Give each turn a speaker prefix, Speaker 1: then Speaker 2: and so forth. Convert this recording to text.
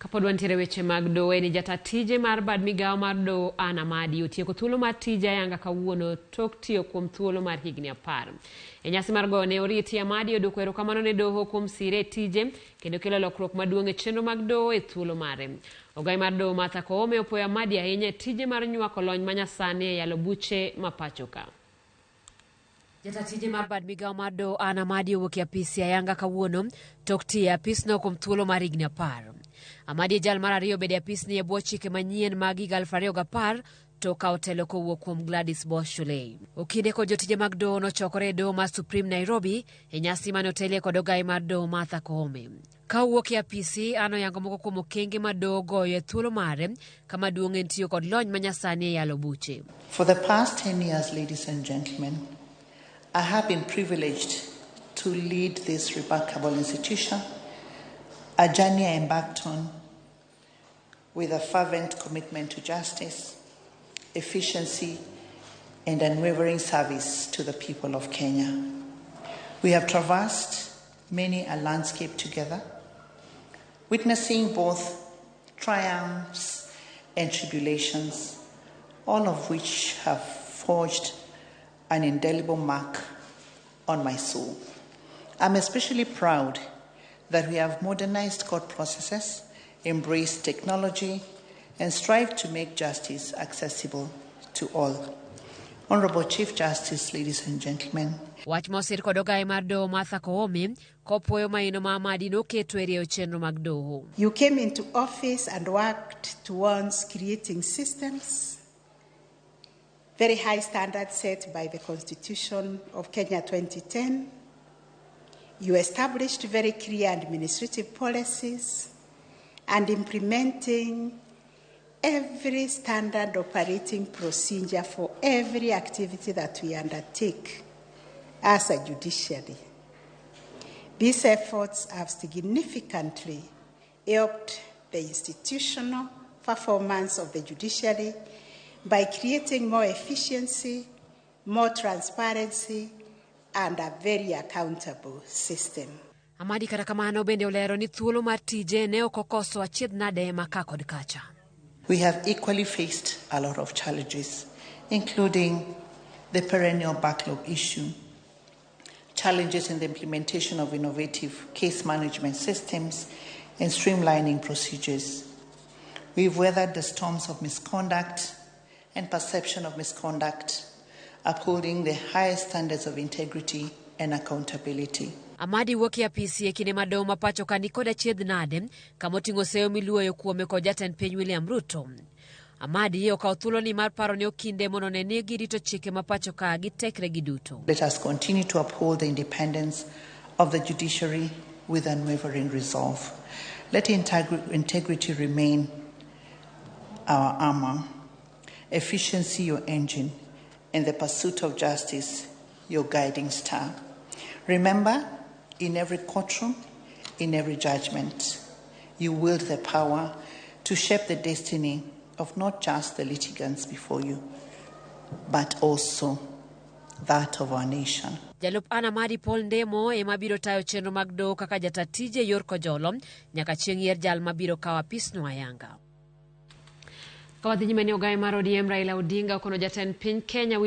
Speaker 1: Kapod wantiere weche mag doho ni jata tije mar bad migawo mar doho Anne Amadi otieko thuolo mar tije ayanga kawuono tok tiyo kuom thuolo mar higni 10. E nyasi mar goyo ne oriti, Amadi oduoko erokamano ne doho kuom sire e tije kendo kelo lokruok maduong' e chenro mag doho e thuolo mare. Ogai mar doho Martha Koome opuoyo Amadi ahinya e tije mar nywako lony manyasani e yalo buche ma pacho ka. Jata tije mar bad migawo mar doho Anne Amadi owuok e apisi ayanga kawuono tok tiyo e apisno kuom thuolo mar higni 10. Amadi e jal mar ariyo bedo e apisni e bwo chike manyien mag higa 2010 to kawo telo kowuok kuom Gladys Boss Shollei. Okinde kod jotije mag doho nochokore e doho mar Supreme Nairobi e nyasi mane otelie kod ogai mar doho Martha Koome. Ka owuok e apisi, Anne oyango moko kuom okenge ma doho goyo e thuolo mare kama duong' en tiyo kod lony manyasani e yalo buche.
Speaker 2: For the past 10 years, ladies and gentlemen, I have been privileged to lead this remarkable institution, a journey I embarked on with a fervent commitment to justice, efficiency, and unwavering service to the people of Kenya. We have traversed many a landscape together, witnessing both triumphs and tribulations, all of which have forged an indelible mark on my soul. I'm especially proud that we have modernized court processes, embraced technology, and strived to make justice accessible to all. Honorable Chief Justice, ladies and gentlemen.
Speaker 1: Wach mosir kod ogai mar doho Martha Koome kopuoyo maino ma Amadi noketo e rieyo chenro mag doho.
Speaker 3: You came into office and worked towards creating systems, very high standards set by the Constitution of Kenya 2010. You established very clear administrative policies and implementing every standard operating procedure for every activity that we undertake as a judiciary. These efforts have significantly helped the institutional performance of the judiciary by creating more efficiency, more transparency, and a very accountable system.
Speaker 1: Amadi kata kamano bende olero ni thuolo mar tije ne ok okoso achiedh nade ma ka kod kacha.
Speaker 2: We have equally faced a lot of challenges, including the perennial backlog issue, challenges in the implementation of innovative case management systems, and streamlining procedures. We've weathered the storms of misconduct and perception of misconduct, upholding the highest standards of integrity and accountability.
Speaker 1: Amadi wuok e apisi e kinde ma doho ma pacho ka nikod achiedh nade kama oting'o seyo miluoyo kuome kod jatend piny William Ruto. Amadi okawo thuoloni mar paro ne okinde mondo one ni girito chike ma pacho ka gi tekre gi duto.
Speaker 2: Let us continue to uphold the independence of the judiciary with unwavering resolve. Let integrity remain our armor, efficiency your engine, and the pursuit of justice your guiding star. Remember, in every courtroom, in every judgment, you wield the power to shape the destiny of not just the litigants before you, but also that of our nation.
Speaker 1: Jalup Anne Amadi Paul Ndemo ema biro tayo chenro mag doho kaka jata tije yor kojolo nyaka chieng' yier jal mabiro kawo apisno ayanga. Ka wadhi nyime ni ogai mar ODM Raila Odinga okono jatend piny Kenya William